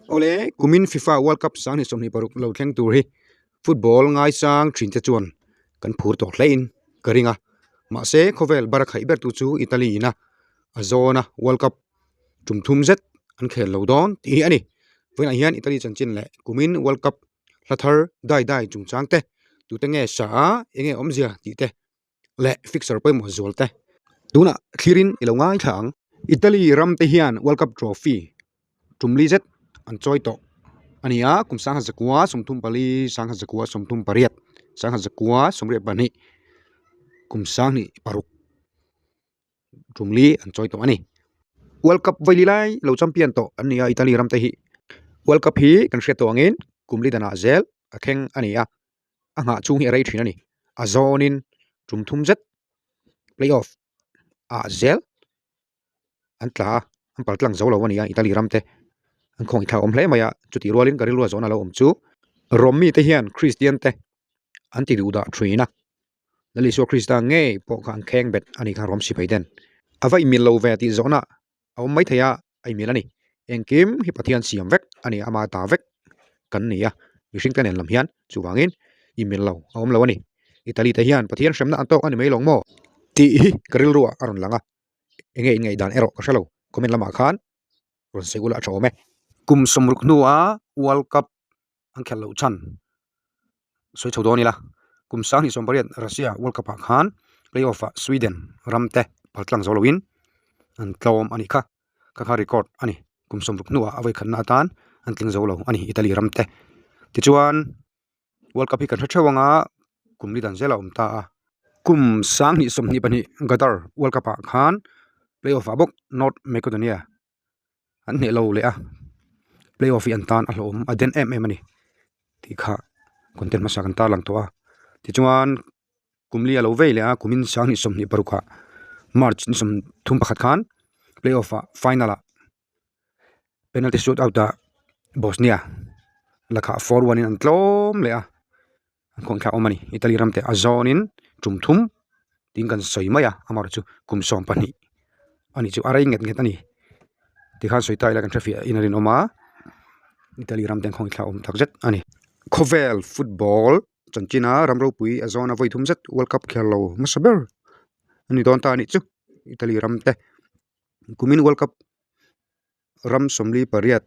Awle, kumin FIFA World Cup 2026 lo thleng tur hi football ngaisang thin te chuan kan phur tawh hlein ka ring a. Mahse, khawvel bar a khaih bertu chu Italy ina a zawna World Cup tum thum zet an khel lo dawn tih hi a ni. Vawiinah hian Italy chanchin leh kumin World Cup hla thar dai dai chungchang te, tute nge sa a, enge awmzia tih te leh fixture pawimawh zual te tunah thlirin i lo ngaithla ang. Italy ram te hian World Cup trophy tum li zet an chawi tawh a ni a, kum 1934, 1938, 1982, kum 2006. Tum li an chawi tawh a ni. World Cup vawi li lai lo champion tawh an ni a Italy ram te hi. World Cup hi kan hriat tawh angin kum li danah zel a thleng a ni a, a nghah chhung hi a rei thin a ni. A zawnin tum thum zet play off ah zel an tla a, an pal tlang zo lo a ni a Italy ram te. An khawngih thlak awm hle mai a, chutih rualin ka rilru a zawhna lo awm chu Rom mite hian Christian te an ti duh dah thin a. Lal Isua Krista ngei pawh kha an kheng bet a nih kha rawm sipai den. A va inmil lo ve tih zawhna a awm maithei a, a inmil a ni. Engkim hi Pathian siam vek a ni, ama ta vek kan ni a, mihring te nen lam hian chuvangin inmil lo a awm lo a ni. Italy te hian Pathian hremna an tawk a ni mai lawng maw? Tih hi ka rilruah a rawn lang a, enge inngaihdan erawh ka hre lo, comment lamah khan rawn sawi ula a tha awm e. Kum 60 hnua World Cup an khelh loh chhan sawi chho dawn ila kum 2018 Russia World Cup ah khan play off ah Sweden ram te pal tlang zo loin an tlawm a nih kha kha kha record a ni kum 60 hnuah a vawikhatna atan an tling zo lo a ni Italy ram te tichuan World Cup hi kan hre theuh anga kum li dan zel a awm ta a kum 2022 Qatar World Cup ah khan play off ah bawk North Macedonia. an hneh lo leh a play off hi an tan a hlauhawm a den em em a ni tih kha content hmasa kan tarlang tawh a tichuan kum li a lo vei leh a kumin 2026 ah march ni 31 khan play off ah final ah penalty shoot out ah Bosnia lakah 4-1 in an tlawm leh a. An kawngthlak awm a ni. Italy ram te a zawnin tum thum tiin kan sawi mai a, amaherawhchu kum 12 a nih chu a rei nget nget a ni. Tikhan sawi ta ila kan hrefiah in a rinawm a, Italy ram te an kawngthlak awm tak zet a ni. Khawvel football chanchina ram ropui a zawna vawi thum zet World Cup khel lo hmasa ber a ni dawn ta a nih chu Italy ram te. Kumin World Cup ram 48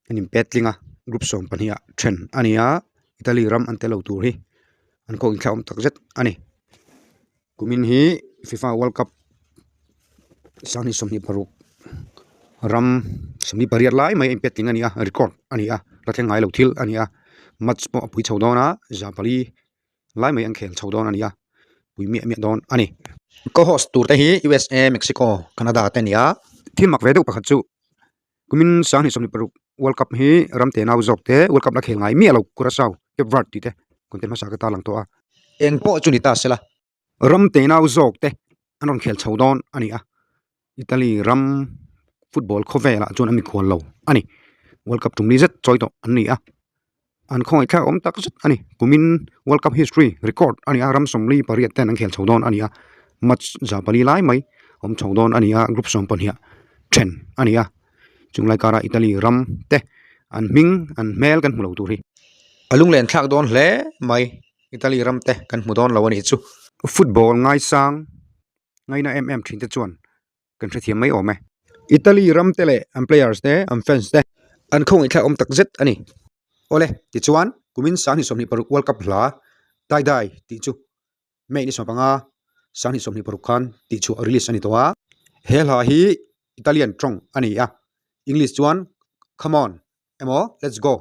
an inpet tling a group 12 ah then a ni a Italy ram an tel lo tur hi an kawng inthlak awm tak zet a ni kumin hi FIFA World Cup 2026 ram 48 lai mai a inpet tling a ni a record a ni a la thleng ngai lo thil a ni a match pawh a pui chho dawn a 4 lai mai an khel chho dawn a ni a pui miah miah dawn a ni. Ka host tur te hi USA, Mexico, Canada te a ni a. Thil mak ve deuh pakhat chu kumin 2026 World Cup hi ram te nau zawk te World Cup la khel ngai miah lo Curacao, Cape Verde tih te content hmasa ka tarlang tawh a. Eng pawh chu ni ta sela. Ram te nau zawk te an rawn khel chho dawn a ni a. Italy ram football khawvelah chuan an mikhual lo a ni. World Cup tum li zet chawi tawh an ni a. An khawngaih thlak awm tak zet a ni. Kumin World Cup history record a ni a, ram 48 ten an khel chho dawn a ni a. Match 4 lai mai awm chho dawn a ni a, group 12 then a ni a. Chunglai kara Italy ram te an hming an hmel kan hmu lo tur hi. A lunglen thlak dawn hle mai Italy ram te kan hmu dawn lo a nih chu. Football ngaisang ngaina em em thin te chuan kan hrethiam mai awm e. Italy ram te leh an players te an fans te an khawngaih thlak awm tak zet a ni. Awle tichuan kumin 2026 World Cup hla dai dai tih chu May ni 15 2026 khan tih chhuah release a ni tawh a. He hla hi Italian tawng a ni a, English chuan Come on emaw Let's go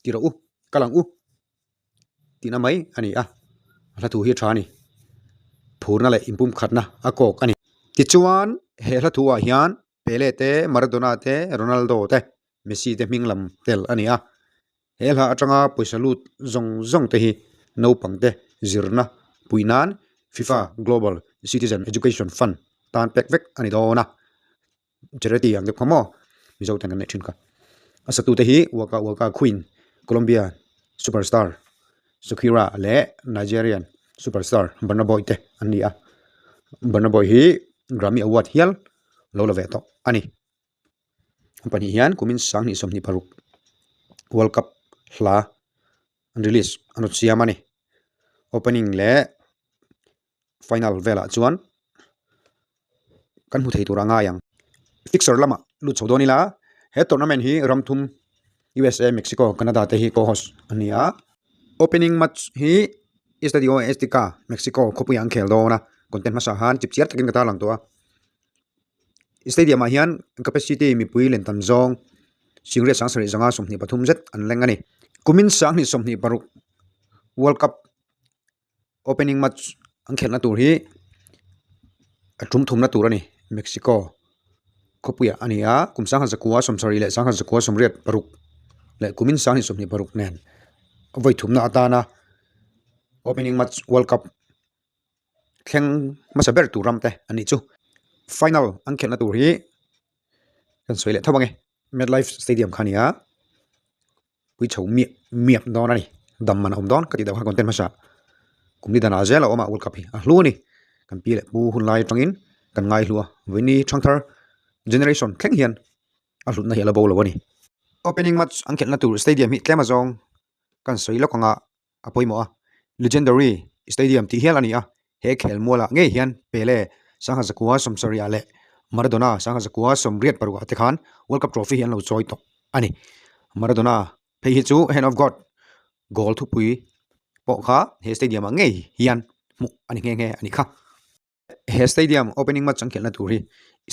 ti rawh u, kal ang u tihna mai a ni a, a hla thu hi a tha a ni. Phurna leh inpumkhatna a kawk a ni. Tichuan he hla thu ah hian Pele te, Maradona te, Ronaldo te, Messi te hming lam tel a ni a. He hla atanga pawisa lut zawng zawng te hi naupang te zirna pui nan FIFA Global Citizen Education Fund tan pek vek a ni dawn a. Charity ang deuh kha maw Mizo ten kan neih thin kha. A satu te hi Waka Waka Queen, Colombia superstar Shakira leh Nigerian superstar Burna Boy te an ni a. Burna Boy hi. Grammy Award hial lo la ve tawh a ni. An pahnih hian kumin 2026 World Cup hla an release an rawn siam a ni. Opening leh final velah chuan kan hmu thei tur a ngai ang. Fixture lamah lut chho dawn ila he tournament hi ram thum USA, Mexico, Canada te hi co-host an ni a. Opening match hi Estadio Azteca, Mexico khawpuiah an khel dawn a, content hmasa khan chip chiar takin ka tarlang tawh a. Stadium ah hian capacity mipui len tam zawng singriat 74 23 zet an leng a ni. Kumin 2026 World Cup opening match an khelhna tur hi a tum thumna tur a ni Mexico khawpuiah a ni a kum 1970 leh 1986 leh kumin 2026 nen vawi thumna atana opening match world cup thleng hmasa ber tur ram te a nih chu final an khelhna tur hi kan sawi leh tho ang e MetLife stadium kha a ni a. Pui chho miah miah dawn a ni. Dam man a awm dawn ka tih deuh khan content hmasa kum ni danah zel a awm a World Cup hi a hlu a ni. Kan pi leh pu hun lai atangin kan ngai hlu a, vawiini thangthar generation thleng hian a hlutna hi a la bo lo a ni. Opening match an khelhna tur stadium hi tlem azawng kan sawi lawk anga a pawimawh a, Legendary Stadium tih hial a ni a, he khelmualah ngei hian Pele 1970 ah leh Maradona 1986 ah te khan World Cup Trophy hi an lo chawi tawh a ni. Maradona phei hi chu Hand of God goal thupui pawh kha he stadium ah ngei hian hmuh a ni nghe nghe a ni kha. He stadium opening match an khelhna tur hi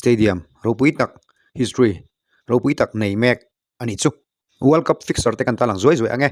stadium ropui tak history ropui tak nei mek a nih chu. World Cup fixture te kan ta lang zuai zuai ang e.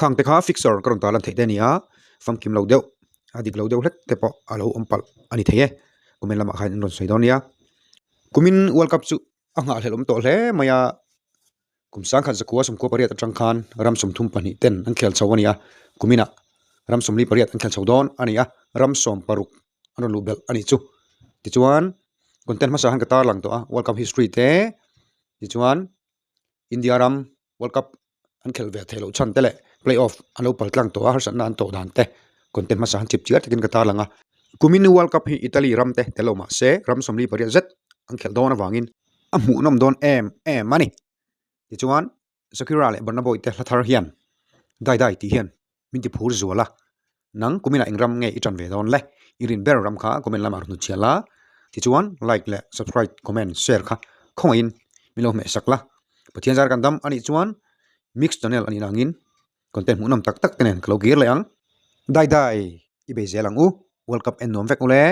Khang te kha fixture ka rawn tarlan theih te a ni a, famkim lo deuh a dik lo deuh hlek te pawh a lo awm palh a ni thei e, kumin lamah khan an rawn sawi dawn nia. Kumin World Cup chu a nghahhlelh awm tawh hle mai a. Kum 1900 18 atang khan ram 32 ten an khel chho a ni a, kuminah ram 48 an khel chho dawn a ni a, ram 16 an rawn luh belh a nih chu. Tichuan content hmasa han ka tarlang tawh a, World Cup history te tichuan India ram World Cup an khelh ve theih loh chhan te leh play off an lo pal tlang tawh a, harsatna an tawh dan te content hmasa han chip chiar takin ka tarlang a. Kumin World Cup hi Italy ram te tel lo mah se ram 48 zet an khelh dawn avangin a hmuhnawm dawn em em a ni. Tichuan Shakira leh Burna Boy te hla thar hian dai dai tih hian min ti phur zual a, nang kuminah eng ram nge i tan ve dawn le? I rin ber ram kha comment lamah rawn hnuchhiah la, tichuan like leh subscribe, comment, share kha khawngaihin min lo hmeh sak la. Pathian zar kan dam a nih chuan mix channel a nih nangin content hmuhnawm tak tak te nen ka lo kir leh ang. Dai dai i bei zel ang u, World Cup en nuam vek u le.